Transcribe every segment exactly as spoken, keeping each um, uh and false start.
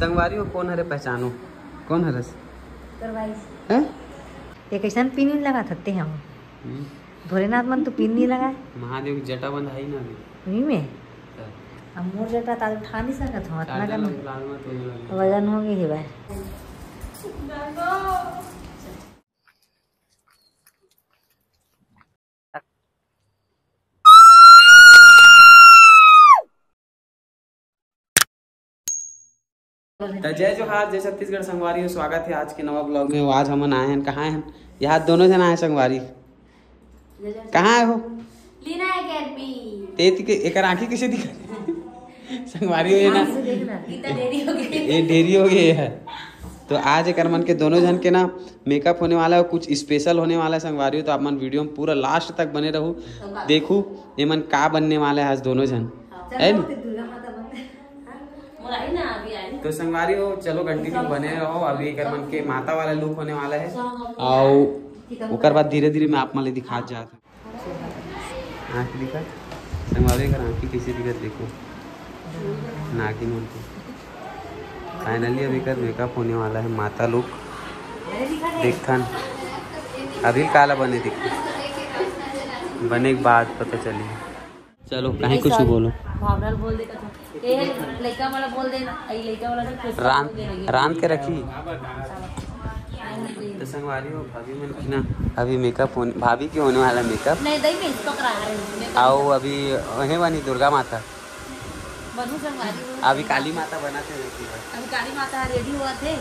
संगवारी हो, कोन हरे, पहचानो, कोन हरस? तोर भाई। हैं? ये कैसन पिन लगा थकते हैं हम? हम्म। भोलेनाथ मन तो पिन नहीं लगाए। महादेव के जटा बंधाई ना अभी। नहीं में? हाँ। अब मोर जटा ताज उठा नहीं सकत हूँ, इतना चाचा कर लोग लाल मत होने लगे। वजन हो गई है भाई। त जय जोहार, जय छत्तीसगढ़ संगवारी हो, स्वागत है आज के नवा ब्लॉग में। आज हमन आए हैं, कहाँ हैं? यहाँ दोनों जन आए संगवारी। कहाँ आए हो? लीना एकेडमी। ते ती के एकर आँखी कैसे दिखा? संगवारी हो ये ना, आँख से देखना। इतना देरी हो गई। ये देरी हो गई है। तो आज एकर मन के दोनों जन के ना मेकअप होने वाला है, कुछ स्पेशल होने वाला है संगवारी हो। तो आप मन वीडियो में पूरा लास्ट तक बने रहू, देखू ये मन का बनने वाला है आज दोनों जन, है नी? तो संगवारी हो, चलो कंटिन्यू बने रहो। अभी एकर मन के माता वाला लुक होने वाला है, और ओकर बाद धीरे धीरे मैं आप मन ले दिखात जात हूँ। आँख दिखा, संगवारी एकर आँखी कैसे दिखत देखो, नागिन मन के। फाइनली अभी एकर मेकअप होने वाला है, माता लुक। देखथन अभी काला बने दिख, बने के बाद पता चली। चलो, कहीं कुछ बोलो। भावना बोल दे कथो। ए, लइका वाला बोल दे ना, ई लइका वाला तो कुछ रान, बोल दे रही है। रान के रखी। तो संगवारी हो, भाभी मन की ना अभी मेकअप होने, भाभी के होने वाला मेकअप। नहीं, दही में इसको करा रहे हैं। आओ, अभी वहीं बनी दुर्गा माता। बनू संगवारी हो। अभी काली माता बना थे। अभी काली माता रेडी हुआ थे,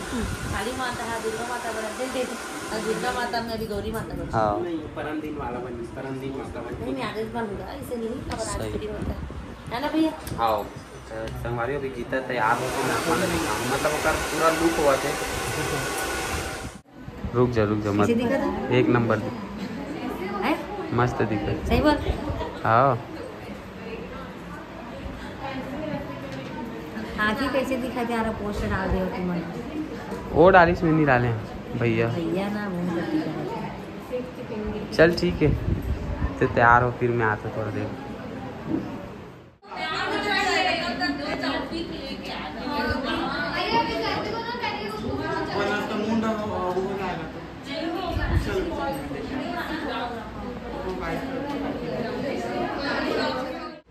काली माता है, दुर्गा माता बना थे, और दुर्गा माता में अभी गौरी माता बना। हाँ। नहीं, परम दिन वाला बन, परम दिन माता बन। नहीं, मैं आगे बनूंगा, इसे नहीं, अब आज सही। के दिन होता है। है ना भैया? हाँ। तो संगवारी अभी गीता तैयार हो तो मैं अपन दिखाऊँ, मतलब ओकर पूरा लुक हुआ थे। रुक जा, रुक जा, मत। कैसे दिखत है? एक नंबर दिख। हैं? मस्त दिखत। सही बोल। हाँ। आँखी कैसे दिखत है? यार पोस्टर डाल दे हो तुम। वो डालिस में नहीं डाले हैं भैया। भैया ना, वो चल ठीक है, तो तैयार हो, फिर मैं आता थोड़ा देर।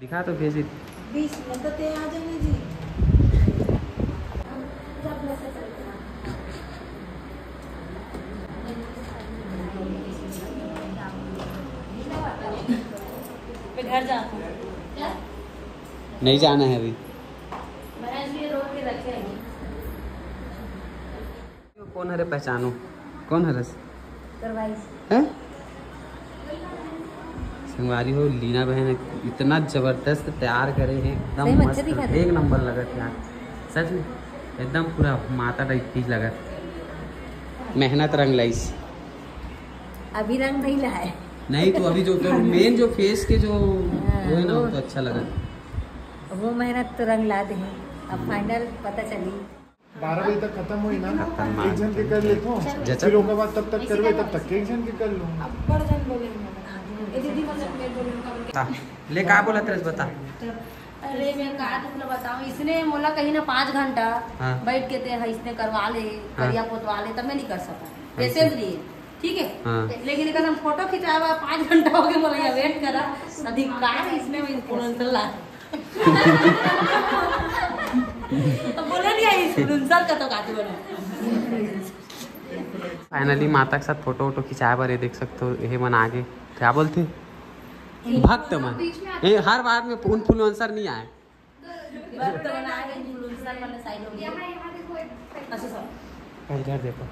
दिखा तो भेज दे। बीस में तो ते आ जाने जी। मैं घर जाता हूँ। नहीं जाना है अभी। भैंस ये रोक के रखे हैं। कोन हरे पहचानो? कोन हरस? तोर भाई। हैं? संगवारी हो, लीना बहन इतना जबरदस्त तैयार करे है, एकदम सही में अच्छा मस्त, दिखा रहे। एक नंबर लगत यार, सच में एकदम पूरा माता टाइप की लगत। मेहनत रंग लाइस। अभी रंग नहीं लाए। नहीं तो अभी जो मेन जो फेस के जो हाँ, वो है ना, वो वो तो अच्छा लगा। वो मेहनत तो रंग ला दे। अब फाइनल पता चली। बारह बजे तक खत्म हुई ना, खतरनाक। एक जन के कर लेता हूँ, जचक। फिर ओकर बाद तब तक करबे, तब तक के एक जन के कर लूँ। अब्बड़ जन बोले हैं। ए दीदी, मतलब, मैं बोलूँ का बोल के। हाँ, ले, का बोला तेरे से बता। अरे, मैं का तुमने बताऊँ, इसने मोला कहीं ना पाँच घंटा हाँ। बैठ के ते है, इसने करवा ले, हाँ। करिया पोतवा ले, तब मैं नहीं कर सका। अच्छा। पेशेंस नहीं है, ठीक है? हाँ। लेकिन अगर हम फोटो खिंचावा, पाँच घंटा हो गया, मोला यहाँ वेट करा, अधिकार इसने इन्फ्लुएंसर ला। अब बोले नहीं आई, इन्फ्लुएंसर का तो काजू बना। फाइनली माता के साथ फोटो वोटो खिंचाए बर, ये देख सकते हो, ये मन आगे क्या बोलते हैं? भक्त मन। ये हर बार में इन्फ्लुएंसर नहीं आए। भक्त मन आगे, इन्फ्लुएंसर मन साइड हो गए। अच्छा, सर। इधर देखो।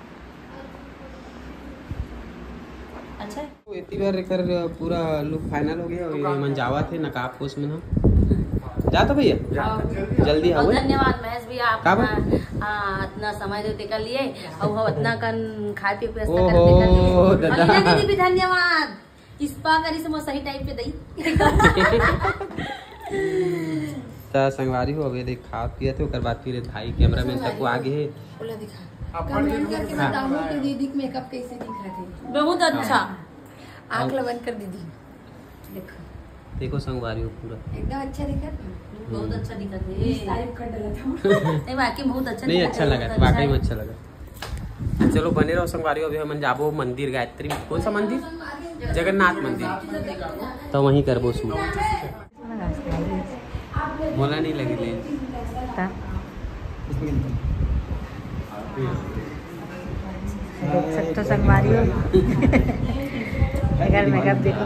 अच्छा। तो इतनी बार एकर पूरा लुक फाइनल हो गया, ये मन जावा थे नकाब पोश में ना। जा तो भैया, जा, जल्दी आओ। धन्यवाद महेश भैया, आप का बा? इतना, हाँ, इतना समय देते के लिए और वो इतना कन खाए पिए व्यवस्था ओहो, करते के लिए। दादा। और लीना दीदी भी धन्यवाद, स्पा करी से मैं सही टाइम पे दई। त संगवारी हो, अबे देख, खात पियत हे, ओकर बाद फिर भाई कैमरामैन तक को आगे है। बोला दिखा। कमेंट करके बताओ कि दीदी के मेकअप कैसे दिखा थे। बहुत अच्छा। आँख ला बंद कर दीदी। देखो। देखो संगवारी हो पूरा। एकदम अच्छा दिखत है। बहुत अच्छा दिखत है। टाइप कर डाला था। नहीं, वाकई में बहुत अच्छा नहीं, दिखत अच्छा है, लगा, बहुत वाकई है। में अच्छा लगा। चलो बने रहो संगवारी हो, अभी हमन जाबो मंदिर गायत्री, कौन सा मंदिर? जगन्नाथ मंदिर। तो वहीं करबो शूट। मोला नहीं लगी लेंस। देख सकते हो संगवारी हो। अगर मेकअप देखो।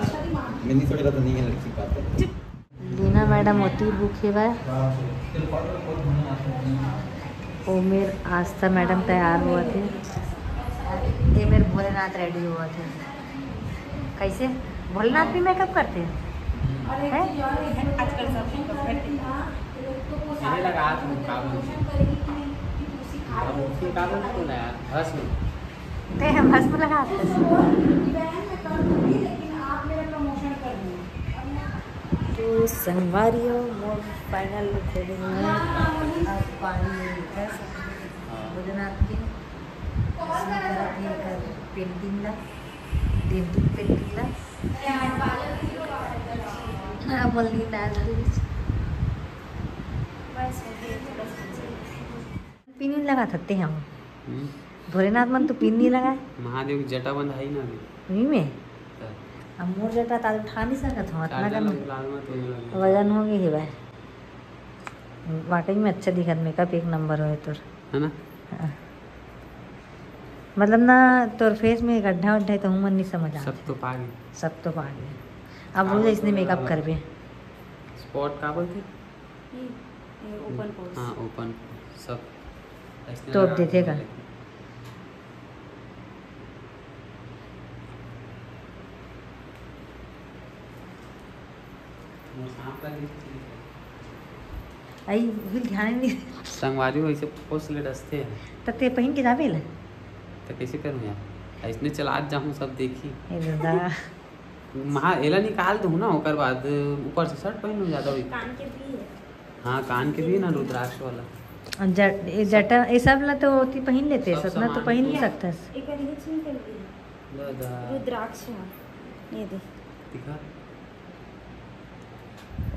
मैंने सोचा तो नहीं है लड़की बात है। लीना मैडम होती भूखे बा। ओ मेर आस्था मैडम तैयार हुआ थे। ये मेरे भोलेनाथ रेडी हुआ थे। कैसे भोलेनाथ भी मेकअप करते हैं? हैं? लगा तुम का बोलते, का बोलते ना यार, भस्म। ते हम भस्म लगाते हैं। तो संगवारी हो, मोर फाइनल लुक हो गई है। अब पानी लेकर भोलेनाथ के दर्शन करत हे, एकर पेंटिंग ला, देवदूत पेंटिंग ला। हाँ, बोल दी ना। पिन लगा थते हम। भोलेनाथ मन तो पिन नहीं लगा। महादेव की जटा बंधाई ना अभी। वही में। तो अब मोर जटा ताल उठा नहीं सकत हो, इतना चाटा कर ला उठा लूंगा तो नहीं लगे। वजन हो गई है भाई। वाकई में अच्छा दिखत, मेकअप एक नंबर होए तोर। है ना? हाँ। मतलब ना, तोर फेस में गड्ढा वड्ढा है तो हमन नहीं समझ आते। सब तो पा गए। सब तो पा गए। अब रोज ऐसने मेकअप करबे। स्पॉट का बोलते? Open pores. हाँ, ओपन सब। ऐसने तो अब लगा देखेगा। के लेकिन। मोर सांप का देख के। आई बिल ध्यान नहीं। संगवारी हो, ऐसे पोस ले डसते हैं। त ते पहिन के जाबे ला। तो कैसे करूँ यार? ऐसने चलात जाऊँ, सब देखी। ए दादा। महा एला निकाल दूँ ना, ओकर बाद ऊपर से शर्ट पहन लूँ, ज्यादा होई। कान के भी है। हाँ, कान के भी ना, रुद्राक्ष वाला। और जट-, ये जटा, ये सब ला तो होती पहिन लेते, सब सतना तो सामान पहिन के। नहीं सकता। एक बार ये छीन कर ली। दादा। रुद्राक्ष है। ये दे। दिखा।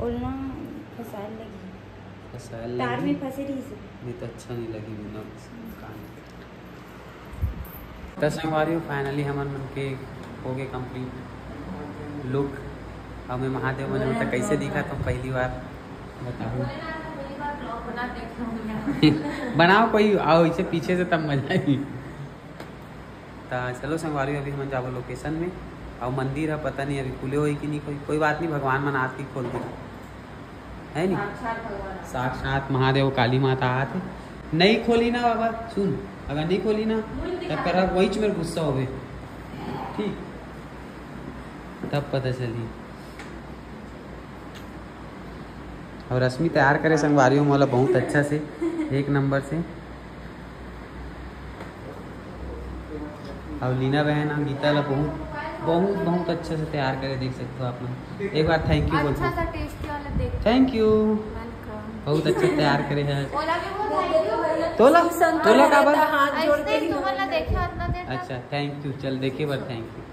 और ना फसाल लगी। फसाल तार लगी। में फंसे रही से। नहीं तो अच्छा नहीं लगी बिना कान। तो संगवारी हो, फाइनली हमन मन के हो गए कंप्लीट लुक। अब मैं महादेव बने होता कैसे दिखा तो पहली बार बताऊँ। बनाओ कोई, आओ इसे पीछे से तब मजा आई। तो चलो संगवारी, अभी हम जाबो लोकेशन में। और मंदिर है, पता नहीं अभी खुले होई कि नहीं, कोई कोई बात नहीं, भगवान मन आके खोल दे, है नहीं? साक्षात महादेव काली माता आते नहीं खोली ना बाबा, सुन, अगर नहीं खोली ना तब करा वही मेरे गुस्सा होवे, ठीक, तब पता चली। और रश्मि तैयार करे संगवारी हो मोला बहुत अच्छा से, एक नंबर से। और लीना बहन और गीता ला बहुत बहुत बहुत अच्छा से तैयार करे, देख सकते हो आप लोग। एक बार थैंक यू बोल। अच्छा सा टेस्टी वाला देख। Thank you. वेलकम। बहुत अच्छा तैयार करे है। ओला भी बोल थैंक यू। तोला तोला का बार। ऐसे ही तुमन ला देखे उतना देर तक। अच्छा, थैंक यू। चल देखे बार थैंक यू।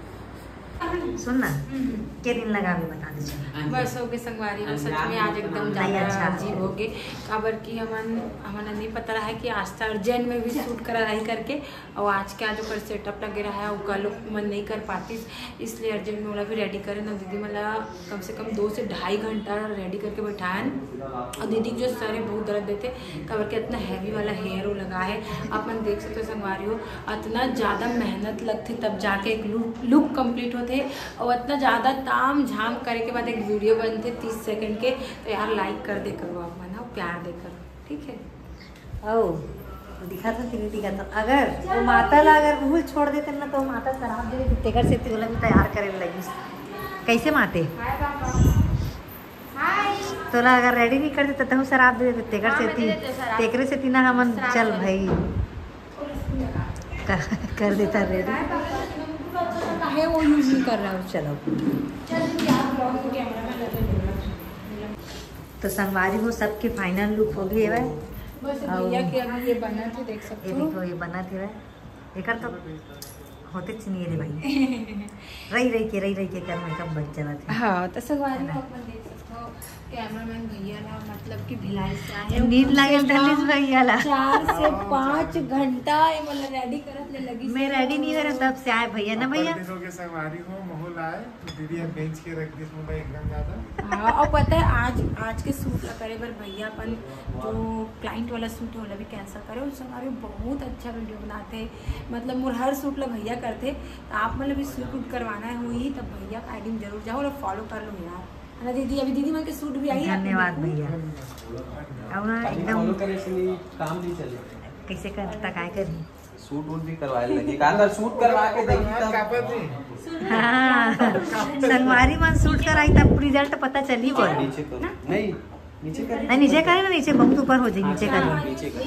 सुन ना, के दिन लगावे बता दे चला। बस हो गए संगवारी हो, सच में आज एकदम नहीं, ज्यादा अच्छा। अजीब हो गए। काबर कि हमन हमन नहीं पता रहा है कि आज तो अर्जेंट में भी शूट करा रही करके, और आज के आज ओकर सेटअप लगे रहा है, ओकर लोग मन नहीं कर पातीस, इसलिए अर्जेंट में ओला भी रेडी करे ना दीदी, मला कम से कम दो से ढाई घंटा रेडी करके बैठाए हैं। और दीदी के जो सर है बहुत दर्द देते, काबर के इतना हैवी वाला हेयर वो लगा है। आप मन देख सकते हो संगवारी हो, इतना ज़्यादा मेहनत लगते तब जाके एक लुक लुक कंप्लीट होते, और इतना ज़्यादा ताम झाम करे के बाद एक वीडियो बनते तीस सेकंड के। तो यार लाइक कर दे करो आप मन, प्यार दे करो, ठीक है। ओ, दिखा था, तेरे दिखा था। अगर वो माता ला अगर भूल छोड़ देते ना तो माता शराब दे देते, तेकर से तोला भी तैयार करे लगी। कैसे माते? तोला अगर रेडी नहीं कर देते तो शराब दे देते, तेकर से ती, तेकरे से तीना हमन चल भाई। कर, कर देता रेडी। है वो यूज नहीं कर रहा है, चलो। तो संगवारी हो, सबके फाइनल लुक हो गए है। बस भैया के अभी ये बना थे, देख सकते ये हो। देखो, ये बना थे। एकर तो होते चिनिए रे भाई। रही रही के, रही रही के कर मेकअप बच जाना था। हाँ, तो संगवारी हो, अपन देख सकते हो, कैमरामैन भैया ना, मतलब कि भिलाई से आए हैं, नींद लागल दलिस भैया ला। चार से पाँच घंटा ये मतलब रेडी करत ले लगी। मैं रेडी नहीं करे तब से आए भैया ना भैया। संगवारी हो, महू ला आए तो दीदी अब बेच के रख दिस मुला एकदम ज्यादा। हाँ, और पता है आज, आज के शूट ला करे बर भैया अपन जो क्लाइंट वाला शूट है, वो भी कैंसिल करे। उस हमारे बहुत अच्छा वीडियो बनाते हैं, मतलब मोर हर शूट ला भैया करते। तो आप मतलब भी शूट उट करवाना है हुई तब भैया का आईडी में जरूर जाओ और फॉलो कर लो यार, है ना दीदी? अभी दीदी मन के शूट भी आई है। धन्यवाद भैया। अब ना एकदम काम नहीं चले। कैसे करता, काय करी? शूट वूट भी करवाए लगी का? अगर शूट करवा के देखी तब। हाँ, संगवारी मन शूट कराई तब रिजल्ट पता चली बोल। नीचे करो। नहीं, नीचे कर। नहीं, नीचे करे ना, नीचे बहुत ऊपर हो जाए, नीचे करे। नीचे कर।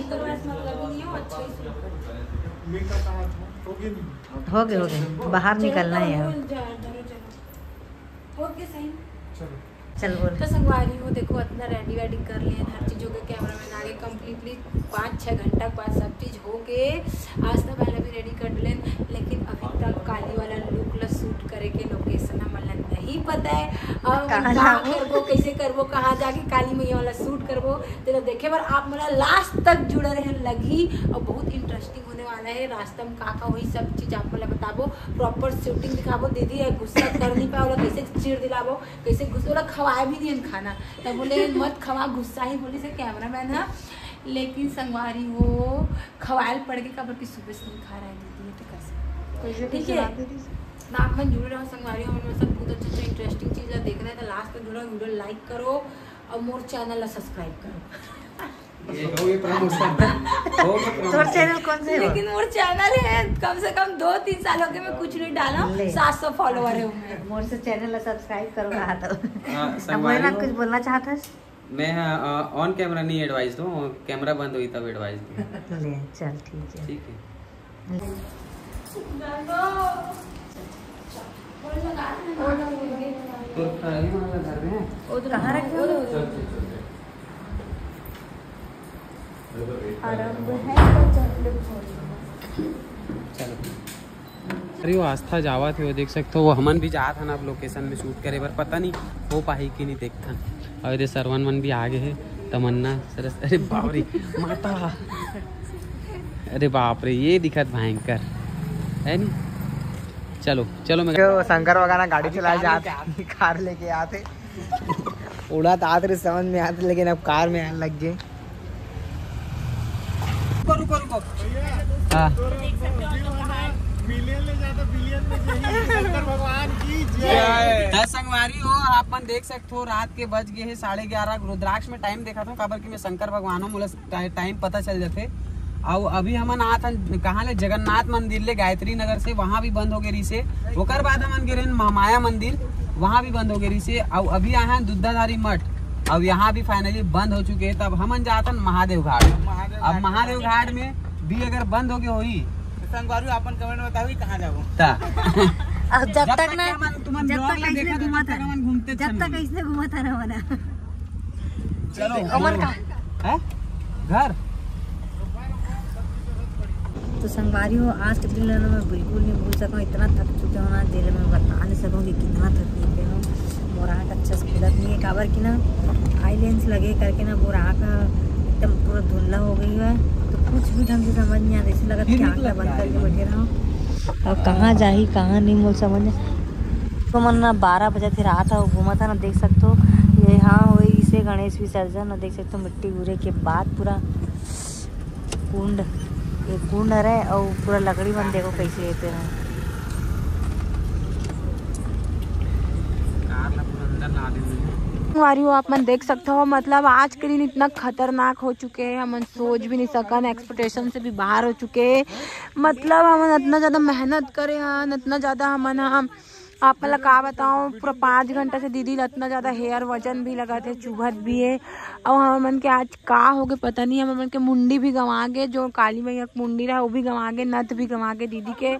हो गए, हो गए, बाहर निकलना है यार। ओके, सही। चल बोल। तो संगवारी हो, देखो इतना रेडी वेडी कर लिए, हर चीज हो गई, कैमरामैन आ गए, कम्प्लीटली पाँच छः घंटा के बाद सब चीज हो गए। आज तो पहले भी रेडी कर लेन, लेकिन अभी तक काली वाला लुक ला शूट करे के लोकेशन हमन ला नहीं पता है। और हमन कहाँ का जाबो? करबो, कैसे करबो, कहाँ जाके काली मैया वाला शूट करबो, तेला देखे बर आप मन ला लास्ट तक जुड़े रहे लगी और बहुत इंटरेस्टिंग होने वाला है। रास्ता में का का हुई सब चीज आप मन ला बताबो, प्रॉपर शूटिंग दिखाबो। दीदी है गुस्सा कर नहीं पाए, ओला कैसे चीर दिलाबो, कैसे गुस्सा, ओला खवाए भी नहीं खाना, तब बोले मत खवा, गुस्सा ही बोली से कैमरामैन है। लेकिन संगवारी हो, खवायल पड़ के काबर कि सुबह से नहीं खा रहा है दीदी, ये तो कैसे? ठीक है, तो आप मन जुड़े रहो संगवारी हो, हमन सब बहुत अच्छा अच्छा इंटरेस्टिंग चीज ला देखना है, तो लास्ट तक जुड़ो, वीडियो लाइक करो और मोर चैनल ला सब्सक्राइब करो। ये हो, ये प्रमोशन हो, ये प्रमोशन। तोर चैनल कौन से हो? लेकिन मोर चैनल है, कम से कम दो तीन साल हो गए मैं कुछ नहीं डाला हूँ, ले। सात सौ फॉलोअर है मैं। मोर से चैनल ला सब्सक्राइब करो कहा तो। हाँ, अब संगवारी वही ना हो। कुछ बोलना चाहता है? मैं ऑन कैमरा नहीं एडवाइस दूँ, कैमरा बंद हुई तब एडवाइस दूँ। ले चल, ठीक है। ठीक है। तो खाली वाला घर में है। कहाँ रखे हो? चल, चल, चल, चल। आरंभ है तो चल। चलो। अरे वो आस्था जावत हे, वो देख सकते हो, वो हमन भी जात हन अब लोकेशन में शूट करे बर, पता नहीं हो पाही कि नहीं, देखथन। और ये सरवन मन भी आ गए हैं, तमन्ना सरस, अरे बाप रे, माता, अरे बाप रे, ये दिखत भयंकर है नहीं। चलो चलो, मैं जो शंकर भगवान गाड़ी चलाए जाते, कार लेके आते, उड़ात आत रहे समझ में आते, लेकिन अब कार में आने लग गए। रुको रुको रुको। हाँ। मिलियन ले जाता बिलियन में यही शंकर भगवान की जय। तो संगवारी हो, आप मन देख सकते हो, रात के बज गए हैं साढ़े ग्यारह। रुद्राक्ष में टाइम देखा था, काबर कि मैं शंकर भगवान हूँ, मोला टाइ-, टाइम पता चल जाते। और अभी हमन आत हन कहाँ ले, जगन्नाथ मंदिर ले, गायत्री नगर से, वहाँ भी बंद हो गए रही से। ओकर बाद हमन गे रहेन महामाया मंदिर, वहाँ भी बंद हो गए रही से। और अभी आए हैं दुद्धाधारी मठ, अब यहाँ भी फाइनली बंद हो चुके हैं। तब हमन जात हन महादेव घाट। अब महादेव घाट में भी अगर बंद हो गए होई, संगवारी अपन कमेंट में बताओ कि कहाँ जाबो। ता अब जब तक ना, हमन तुमन जब vlog तक में ऐसने देखा, तब घूमत तक रहे, हमन घूमते जब तक चल ऐसने घूमत रहे ना। चलो। अमर का? हैं? घर? तो संगवारी हो, आज के दिन ना मैं बिल्कुल नहीं भूल सकूँ, इतना थक चुके हो ना, दिल में बता नहीं सकूँ कि कितना थक चुके हो। मोर आँख अच्छा से खुलत नहीं है, काबर कि ना आई लेंस लगे करके ना मोर आँख एकदम पूरा धुंधला हो गई है, तो कुछ भी ढंग से समझ नहीं आता, ऐसे लगता कि आँख बंद करके बैठे रहो। अब कहाँ जाही, कहाँ नहीं, मोर समझ नहीं। तो मन ना बारह बजे थे, रात है, घूमा था ना, देख सकते हो, ये हाँ वही इसे गणेश विसर्जन, और देख सकते हो मिट्टी उड़े के बाद पूरा कुंड, ये कुंड हरे, और पूरा लकड़ी मन देखो कैसे ये पे है। कार ला पूरा अंदर ला दे। संगवारी हो, आप मन देख सकते हो, मतलब आज के दिन इतना खतरनाक हो चुके हैं, हमन सोच भी नहीं सकन, एक्सपेक्टेशन से भी बाहर हो चुके हैं। मतलब हमन इतना ज्यादा मेहनत करे हन, इतना ज्यादा हमन हम आप मन ला का बताऊं, पूरा पाँच घंटा से दीदी ला इतना ज्यादा हेयर वजन भी लगत हे, चुभत भी हे। अउ हमर मन के आज का हो गे पता नहीं, हमर मन के मुंडी भी गंवा गे, जो काली मैया के मुंडी रहा वो भी गंवा गे, नथ भी गंवा गे दीदी के।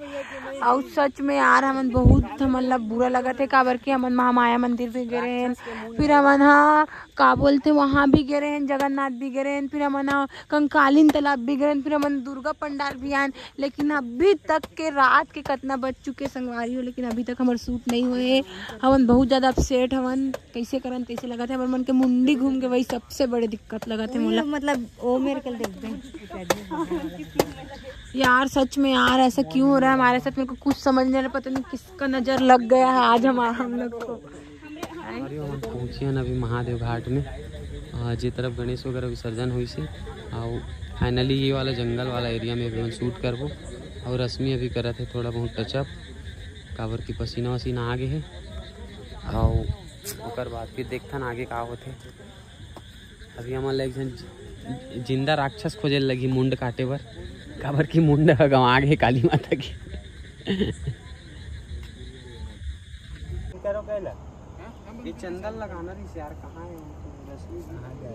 अउ सच में यार हमन बहुत, हमन ला बुरा लगत हे, काबर कि हमन महामाया मंदिर भी गे रहेन, फिर हमन हा का बोलथे वहाँ भी गे रहेन, जगन्नाथ भी गे रहेन, फिर हमन हा कंकालीन तालाब भी गे रहेन, फिर हमन दुर्गा पंडाल भी आएन, लेकिन अभी तक के रात के कतना बज चुके संगवारी हो, लेकिन अभी तक हमर शूट नहीं हुए हे। हमन बहुत ज्यादा अपसेट हवन, कैसे करन कैसे लगत हे, हमर मन के मुंडी घूम के वही सबसे बड़े दिक्कत लगत हे मोला। मतलब वो मेरे कल देखते हैं। यार सच में यार ऐसा क्यों हो रहा है हमारे साथ, मेरे को कुछ समझ नहीं आ रहा, पता नहीं किसका नजर लग गया है आज हमारा, हम लोग को। अरे हम पहुँचे हैं अभी महादेव घाट में, आ, जे तरफ गणेश वगैरह विसर्जन हुई से, और फाइनली ये वाला जंगल वाला एरिया में भी हम शूट करबो। और रश्मि अभी करत है थोड़ा बहुत टचअप, काबर की पसीना वसीना आ गे है। और ओकर बाद फिर देखथन आगे का होथे। अभी हमन ला एक झन जि-, जिंदा राक्षस खोजे लगही मुंड काटे बर, काबर की मुंड ह गंवा गे काली माता के। ये चंदन लगाना रहिस यार, कहाँ है वो? रश्मि कहाँ गया?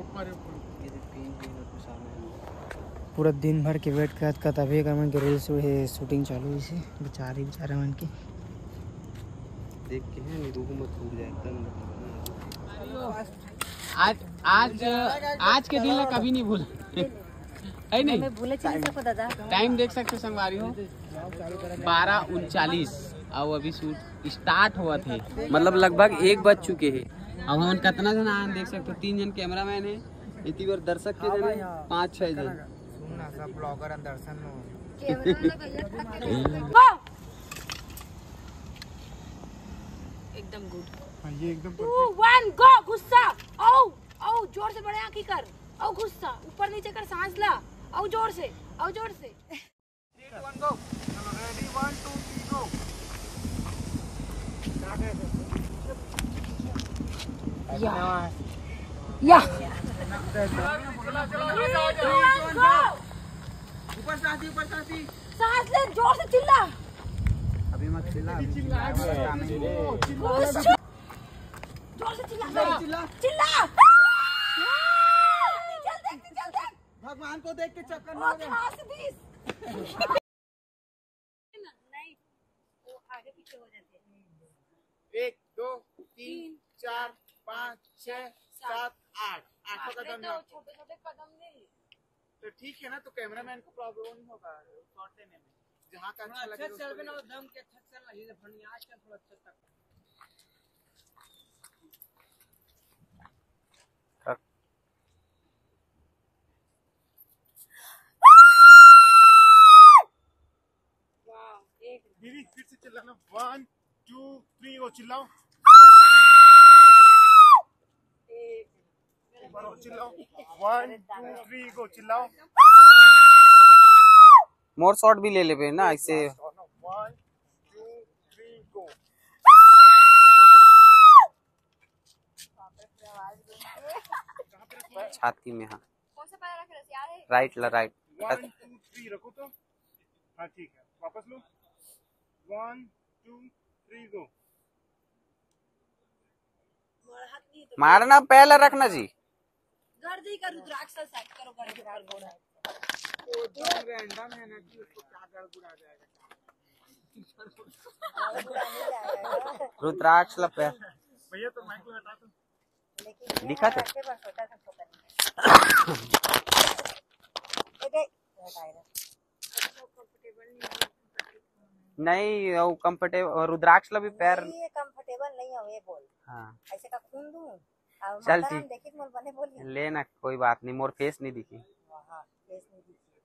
ऊपर, ऊपर। ये देख, green, green और कुछ आना है। पूरा दिन भर के वेट करत करत अभी एकर मन के रील शू-, हे, शूटिंग चालू होइस हे। बेचारे, बेचारे मन के। देख के है, नहीं रूह मत टूट जाए एकदम। आज, आज, आज के दिन ला कभी नहीं भूल। है नहीं? मैं भूले चली सको दादा। टाइम देख सकते हो संगवारी हो, बारह उनचालीस। और अभी शूट स्टार्ट हुआ थे, मतलब लगभग एक बज चुके हैं। अब हमन कितना जन आन देख सकते हो, तीन जन कैमरामैन है, इतनी बार दर्शक के जन है, पाँच छह जन। सुन ना, सब ब्लॉगर अंदर सन में हो। एकदम गुड। हाँ, ये एकदम टू वन गो। गुस्सा। औ, औ, जोर से बड़े आंखी कर। औ गुस्सा, ऊपर नीचे कर, सांस ला। औ जोर से, औ जोर से। Three, two, one, go. Ready, one, two, three, go. या। या। Three, two, one, go. ऊपर सांस दी, ऊपर सांस दी। सांस ले, जोर से चिल्ला। अभी मत चिल्ला, अभी चिल्ला, चिल्ला। जोर से चिल्ला। चिल्ला। चिल्ला। चिल्ला। जल्दी, जल्दी। भगवान को देख के चक्कर ओ, मार रहे हैं। खास बीस। नहीं, वो आगे पीछे हो जाते हैं। एक, दो, तीन, चार, पाँच, छह, सात, आठ। आठों कदम तो यहाँ। छोटे छोटे कदम नहीं। तो ठीक है ना, तो कैमरामैन को प्रॉब्लम नहीं होगा शॉट लेने में। जहाँ का अच्छा लगे, चल बे ना, दम के अच्छा चल ना, ये बढ़िया चल, थोड़ा अच्छा तक। दीदी, फिर से चिल्लाना। One, two, three, go, चिल्लाओ। एक बार और चिल्लाओ। One, two, three, go, चिल्लाओ। मोर शॉट भी ले लेबे ना ऐसे। One, two, three, go। छाती में, हाँ। कौन सा पैर रख रहे हैं? राइट ला, राइट। One, two, three रखो तो। हाँ, ठीक है, वापस लो। One, two, three, go। मारना पहले रखना जी। गर्दी का रुद्राक्ष सेट करो, गर्दी का गोड़ा। वो एकदम रैंडम है ना कि उसको क्या गड़बड़ा जाएगा। रुद्राक्ष ला पहले। भैया, तो माइक को हटा दो। लेकिन दिखा तो। नहीं, वो कंफर्टेबल, रुद्राक्ष ला भी पैर। नहीं, ये कंफर्टेबल नहीं है, ये बोल। हाँ। ऐसे का खून दूं? अब चल माता राम ठीक। देखी तो मोर बने बोली। ले ना, कोई बात नहीं, मोर फेस नहीं दिखी। हाँ, फेस नहीं दिखी।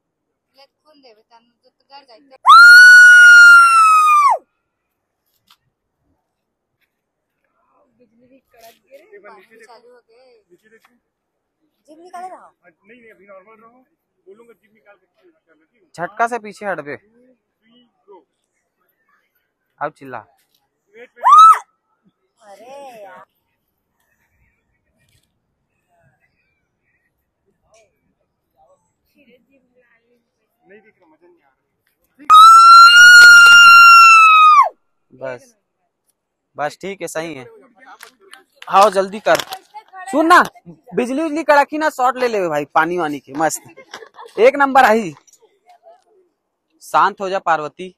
ले खून देवे, तन तो घर जाए। बिजली भी कड़क गिरे, एक बार नीचे देखो। चालू हो गए। नीचे देखो। जिम निकाले रहो। हाँ, नहीं, नहीं, अभी नॉर्मल रहो। बोलूंगा, जिम निकाल के करना, ठीक है? झटका से पीछे हटबे। Two, three, go। अब चिल्ला। Wait, wait, wait, wait। अरे यार। नहीं दिख रहा, मजा नहीं आ रहा। बस, बस ठीक है, सही है। हाँ, जल्दी कर। सुन ना, बिजली उजली कड़की ना, शॉट ले लेवे भाई, पानी वानी के मस्त। एक नंबर आई। शांत हो जा पार्वती,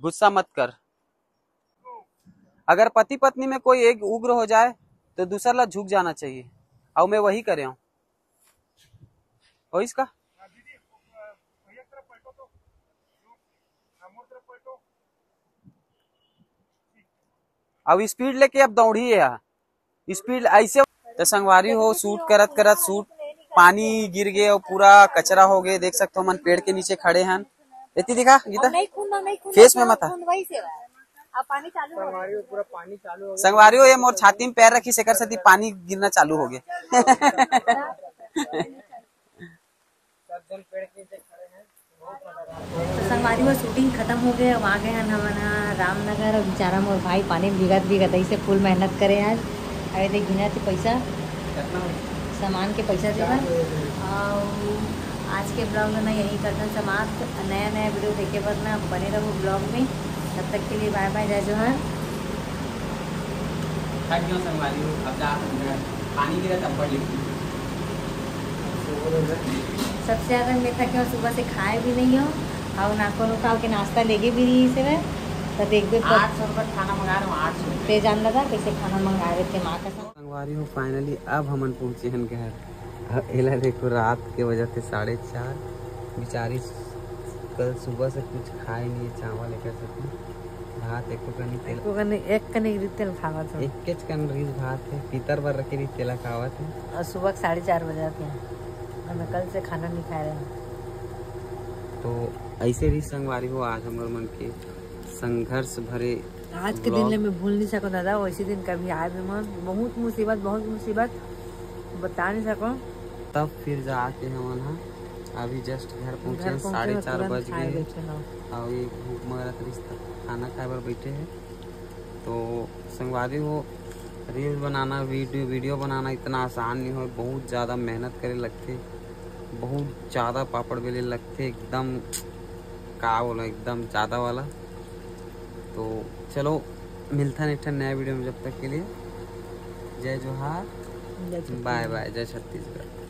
गुस्सा मत कर। अगर पति पत्नी में कोई एक उग्र हो जाए तो दूसर ला झुक जाना चाहिए। और मैं वही करे हूँ। और इसका अब स्पीड लेके अब दौड़ी है यार, स्पीड ऐसे। तो संगवारी हो, शूट करत करत शूट पानी गिर गए और पूरा कचरा हो गए। देख सकते हो, मन पेड़ के नीचे खड़े हैं। एती दिखा गीता, नहीं खून, नहीं खून, फेस में मत आ। खून वही से अब पानी चालू हो गया। संगवारी हो, ये मोर छाती में पैर रखी, सेकर सती पानी गिरना चालू हो गया। सब जन पेड़ के नीचे खड़े हैं। तो संगवारी हो, शूटिंग खत्म हो गए। अब आ गए हैं हमन ह रामनगर। अब बेचारा मोर भाई पानी में भीगत भीगत ऐसे फुल मेहनत करे आज। अरे देख, गिना थे पैसा, कितना हो? सामान के पैसा देगा। और आज के ब्लॉग में यही करना समाप्त। नया नया वीडियो देखे बर ना बने रहो ब्लॉग में। तब तक के लिए बाय बाय, जय जोहार। थक गया संगवारी हो, अब जा घर। पानी गिरा तब पढ़ लिखी। सबसे ज्यादा मैं थके हूँ, सुबह से खाए भी नहीं हो और ना कोनो काल के नाश्ता लेके भी नहीं से। तो देखबे पर आठ सौ रुपये खाना मंगा रहा हूँ, आठ सौ रुपये। ते जान लगा कैसे खाना मंगा रहे थे माँ का साथ। संगवारी हो, finally अब हमन पहुँचे हन घर। अब एला देखो, रात के बजत हे साढ़े चार। बेचारी कल सुबह से कुछ खाए नहीं है, चावल एकर सती भात एको कनी तेल, एको कनी, एक कनी रिहिस तेल खावत हूँ। एकेच कन रिहिस भात हे, पितर बर रखे रिहिस तेला खावत हे। और सुबह के साढ़े चार बजे आते हैं, और मैं कल से खाना नहीं खा रहे हैं। तो ऐसे रिहिस संगवारी हो आज हमर मन के संघर्ष भरे आज के दिन vlog। ले मैं भूल नहीं सको दादा, वैसे दिन कभी आए भी मत। बहुत मुसीबत, बहुत मुसीबत, बता नहीं सको। तब फिर जाके हमन हा अभी just घर पहुँचे, घर पहुँचे साढ़े हो, चार तुरंत बज खाए गए। बैठे हो। और ये भूख मरत रहिस त खाना खाए बर बैठे हैं। तो संगवारी हो, रील बनाना, वीडियो, वीडियो बनाना इतना आसान नहीं हो, बहुत ज़्यादा मेहनत करे लगथे, बहुत ज़्यादा पापड़ बेले लगथे, एकदम का बोला, एकदम ज़्यादा वाला। तो चलो, मिलथन एक ठन नया वीडियो में, जब तक के लिए जय जोहार, जय छत्तीसगढ़। बाय बाय, जय छत्तीसगढ़।